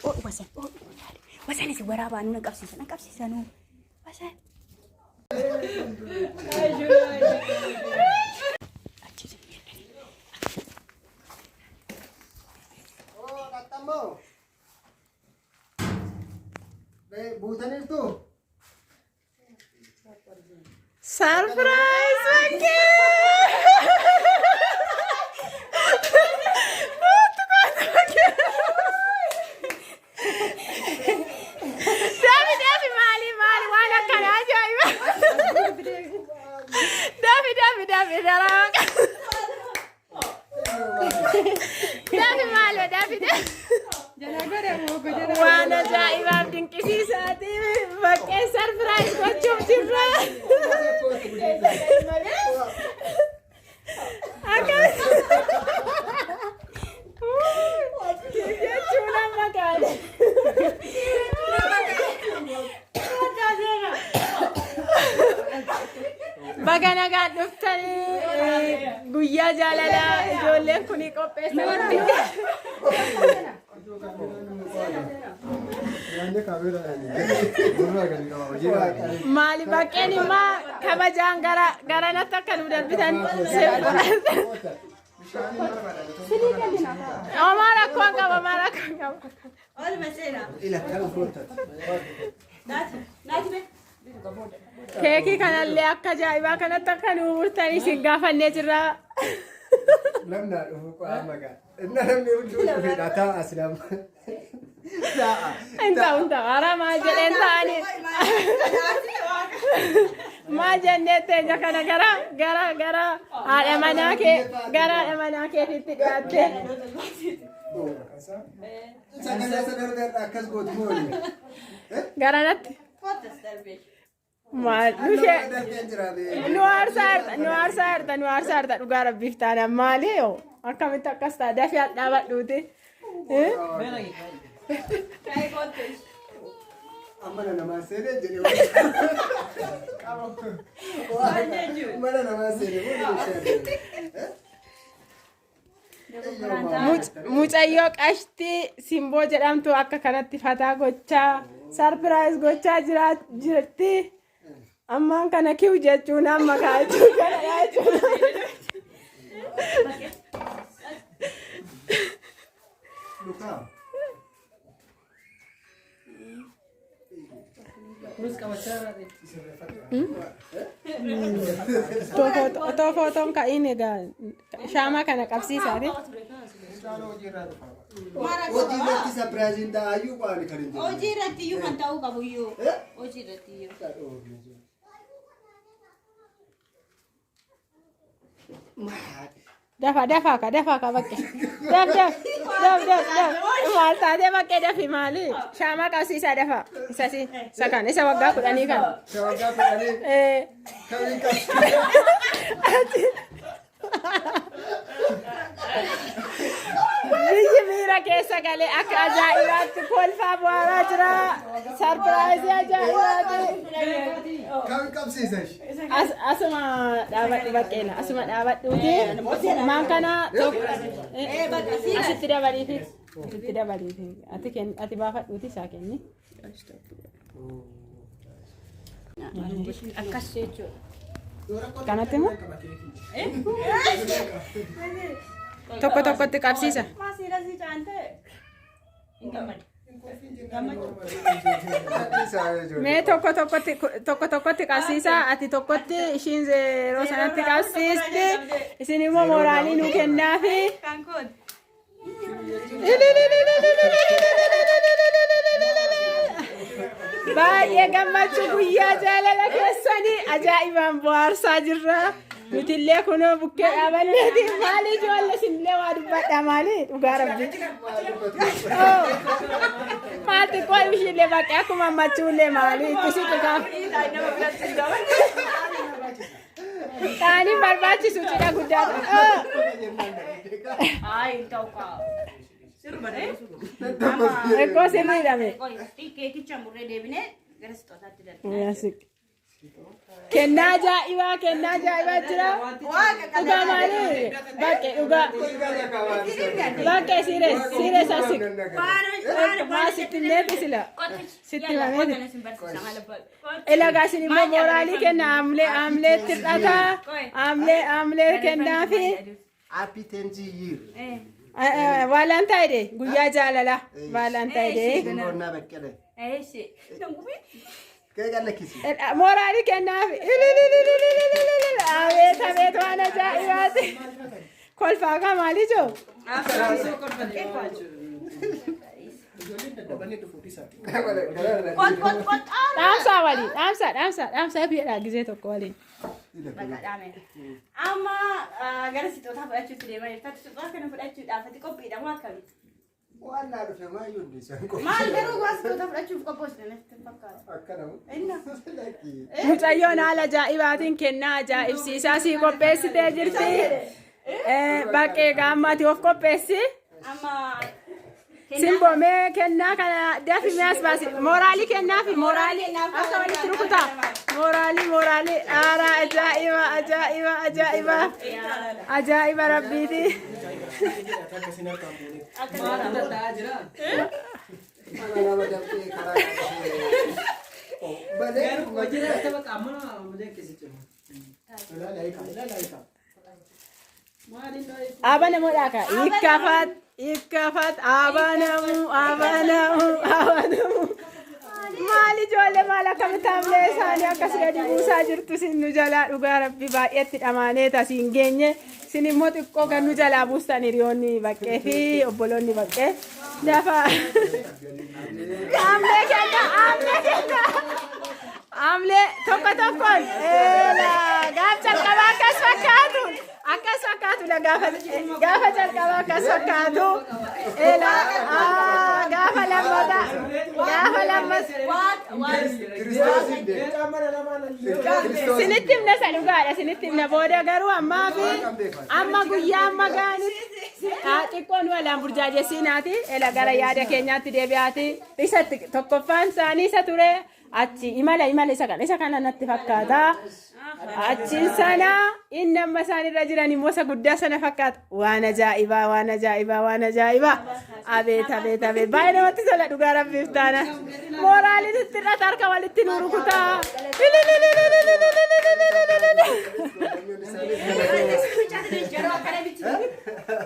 Oh, wasan. Oh, wasan isin waraabaa nu na qabsiisa na qabsiisa nu. Wasan. Achi isin jedhani. Oh, qaxxammoo. Buutaniirtu? Surprise bakkee! Dafi dafi maali maali waan akkana ajaa'iba! Dafi dafi dafi daraa! Dafi maaloo dafi dafi! Waan ajaa'ibaaf dinqisiisaati bakkee surprise gochuuf jirra. Akkas jechuun amma kaane. Baga nagaan dhuftanii guyyaa jaalalaa ijoolleen kun qopheessanitti. Maali baqqeen immoo kabajaan gara garanatti akka nu darbitan. Homaa rakkoon qaba, homaa rakkoon qaba. Keekii kanallee akka ajaa'ibaa kanatti akka nu murtan isin gaafannee jirra. Namni dhufu qaama gaa. Inni namni hunduu dhufedha taa'a silama. Taa'a. Hin ta'u hin ta'u. Hara maal jedheen ta'anii. Maal jennee teenya kana gara gara gara haadha manaa kee gara haadha manaa keetitti dhiyaatte. Sagalee sadarkaa akkas gootu mooli. Garanatti. Maal nushee. Nu aarsaa jirta, nu aarsaa jirta, nu aarsaa jirta dhugaa rabbiif taana maali yoo akkamitti akkas ta'a dafii al dhaabadhuuti. Mana namaa seenee jedhee. Mana namaa seenee. Mucayyoo qashtii simboo jedhamtu akka kanatti fataa gochaa sarpiraayiz gochaa jirti. Ammaan kana kiw jechuun amma kaachuu kana jechuudha. Lukaa. Otoo footoon ka'iin egaa shaamaa kana qabsiisaati. Hojii irratti sapiraayiziin ta'aayyuu qaani kan hin jirre. Hojii irratti iyyuu kan ta'uu qabu iyyuu. Hojii irratti iyyuu. Dafa dafa ka dafa ka bakke. Daf daf daf daf daf. Maal taatee bakkee dafi maali? Shaamaa qabsiisaa dafa. Isa si isa kan isa waggaa 10 kan. Isa waggaa 10 Eh. kamiin qabsi? Biyyi miira keessa galee akka ajaa'ibaatti kolfaa bu'aaraa jira. Sarpiraayizii ajaa'ibaati. Kamiin qabsiisa ishee? Asuma dhaabadhu baqqeena asuma dhaabadhuuti. Maan kana tokko asitti dabaliifi. Itti dabaliifi. Ati kenni ati baafadhuuti isaa kenni. Akkas jechuudha. Kanatti immoo tokko tokkotti qabsiisa. Mee tokko tokkotti tokko tokkotti qabsiisa. Ati tokkotti ishiin yeroo sanatti qabsiisti. Isin immoo mooraalii nuu kennaafi. Kan kooti. Baay'ee gammachuu guyyaa jaalala keessanii ajaa'ibaan bohaarsaa jirra. Nutillee kunoo bukkee dhaabanneeti. Maali ijoollee isinillee waa dubbadha maali dhugaa rabbi. Maal xiqqoo ishiillee baqqee akkuma ammachuullee maali itti siqu kaa. Qaaniin barbaachisu cidha guddaadha. Ay, hin ta'u kaa. Sirba dee. Ekkoo sirriidha mee. Keekicha murree deebinee gara sixootaatti darbina. Yaasiq. Kennaa ajaa'ibaa, kennaa ajaa'ibaa jira. Dhugaa maali? Baqqee dhugaa. Baqqee siires siires asik. Maa sitti himneeti sila. Sitti himameeti. Ilagaa isin immoo mooraalii kenna aamlee aamlee tir'ata aamlee aamlee kennaafi. Happy 10th year. Valentine Day, guyyaa jaalalaa Valentine Day. Simboonnaa Baqqalee. Kee gallakkisi. Mooraalii kennaafi. Abeet abeet, waan ajaa'ibaati. Kolfaa kaa maalii jiru? Qot qot qot. Dhaamsaa waliin, dhaamsaa, dhaamsaa, dhaamsaa biyyaadhaa gizee tokko waliin. Amma gara sixootaa fudhachuutti deemaa jirta. Sixootaa kana fudhachuudhaaf ati qophiidha moo akkami? Waan naa dhufe maayyuu hundi isaan qophii. Maal garuu waan sixootaa fudhachuuf qophoosne natti hin fakkaatu. Akkana. Inna. Lakki. Mucayyoon haala ajaa'ibaatiin kennaa ajaa'ibsiisaa sii qopheessitee jirti. Baqqee gaammaati of qopheessi. Amma Simboo, mee kennaa kana dafi mee as baasi. Mooraalii kennaafi, mooraalii akka walitti rukutaa. Mooraalii, mooraalii, aaraa ajaa'iba, ajaa'iba, ajaa'iba, ajaa'iba rabbiiti. Mana nama dafee karaa qabatee. Balee. Ilaala hiika, ilaala hiika. Abanamuudha ka hiikkafat hiikkafat, abanamu, abanamu, abanamu. Maal ijoollee, maal akkamitti haamlee isaanii akkas gadi buusaa jirtu? Sin nu jalaa dhugaa rabbi baay'eetti dhamaaneet asiin geenye, sin immoo xiqqoo kan nu jalaa buustan. Hiriyoonni Baqqee fi obboloonni Baqqee lafa haamlee kenna, haamlee kenna, haamlee tokko tokkoon. Gaaf calqabaa akkas fakkaatu, akkas fakkaatu la, gaafa calqabaa akkas fakkaatu. Eela gaafa lammataa, gaafa lammataa. Kiristoosiin beeku. Sinitti himna, isa dhugaadha sinitti himna booda. Garuu ammaa fi amma guyyaa amma gaanitti xiqqoon walaan burjaajessiinaati. Ela gara yaada keenyaatti deebi'aati. Isa tokkoffaan isaanii isa ture, achi imala imala isa kana natti fakkaata. Achiin sana inni amma isaan irra jiran immoo isa guddaa sana fakkaata. Waan ajaa'ibaa, waan ajaa'ibaa, waan ajaa'ibaa! Abeet abeet abeet, baay'ee namatti tola dhugaa rabbiif taana. Mooraaliin itti irratti harka walitti nu rukutaa.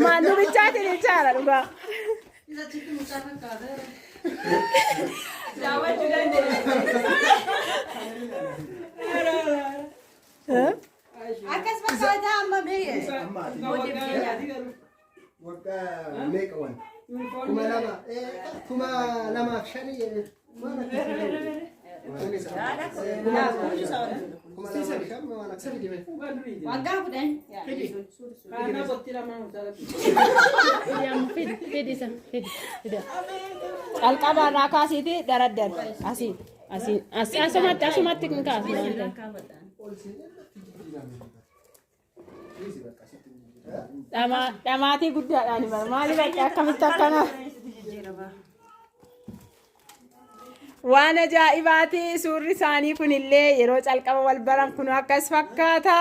Maal nu bichaatiin jechaadha dhugaa. Daawwachuu dandeenya. Akkas fakkaata amma bee. Waggaa meeqa waan? 2000, 2005 waan akkasii. 2005 waan akkasii. Waggaa 10. Fidi isa, fidi, fidi. Calqaba irraa kaasiiti daraddan asii asii asii asumatti asumatti hin kaasu waan ta'eef. Ol seenee irratti jijjiirame. Dhiisi bakka sitti jijjiirame. Dhamaatii guddaadhaan bara maali bakka akkamitti akkana. Waan ajaa'ibaati, suurri isaanii kunillee yeroo calqaba wal baran kun akkas fakkaata.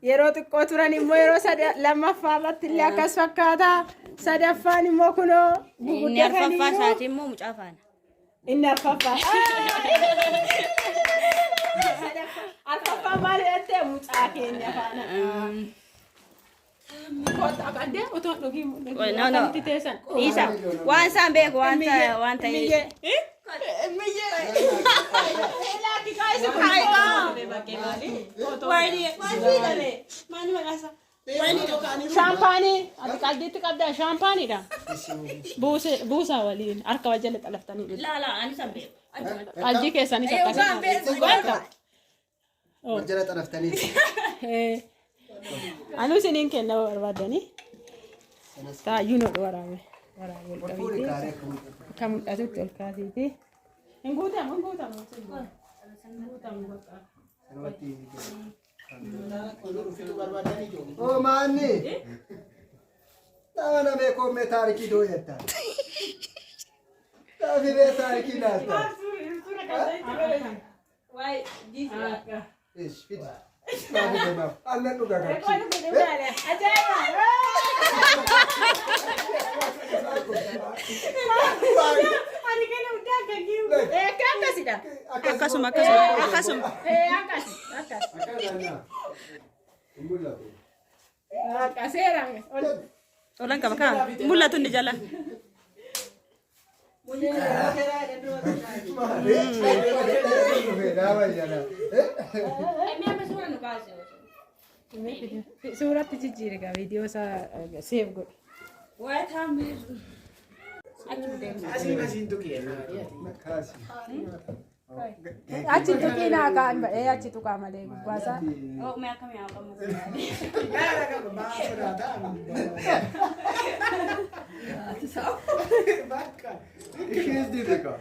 Yeroo xiqqoo turan immoo yeroo lammaffaa irratti illee akkas fakkaata. Sadaffaan immoo kunoo Inni guguddataniiru. arfaffaa isaatii immoo mucaa faana. Inni arfaffaa. Arfaffaa maal jedhattee mucaa keenya faana. Kottu akka otoo hin dhugiin. No, no. Akkamitti teessan? Dhiisa. Waan isaan beeku waan ta'e waan ta'e. Miyyee. Miyyee. Laakki kaayisi kun. Wayini. Maali maqaa? Shaampaanii ati qalbiitti qabdaa, shaampaaniidha. Buusaa waliin harka wal jala xalaftanii dhufu. Laa laa, ani isaan beeku. Qalbii keessanis akkasuma. Waan ta'u. Wal jala xalaftanii. Anuu isiniin kenna barbaadanii. Taayyuu nu waraabe. Waraabe ol Ol fuudhi qabiiti. kaaree akka mul'atu. Akka mul'atutti ol kaasiiti. Hin guutamu, hin guutamu. Hin guutamu bakka. Sanumatti. Oo maanni. Nama namee koomee taarikii dooyyatta. Taafi bee taarikii laalta. Waa'ee jiisudha. Ish fidi. Maaf kennaaf. Aannan dhugaa Reefu qabsi. dhugu dhugaadha. Ajaa'iba! Ani kana hundaa kan jiru. Akka akkasidha. Akkasuma akkasuma akkasuma. Akkas akkas. Akkas aannan. Hin mul'atu. Akka seeraan ol. Olan qaba kaa mul'atu inni jala. Maali? Dhufee dhaaba jala. Suuratti jijjiiri gaa viidiyoo isaa seef godhi. Asiin tuqee. Kaasi. Achi tuqii naa kaan ba'ee achi tuqaa malee gubbaasaa. Gaara qaba maa sodaata. Bakka. Ishees dide kaa.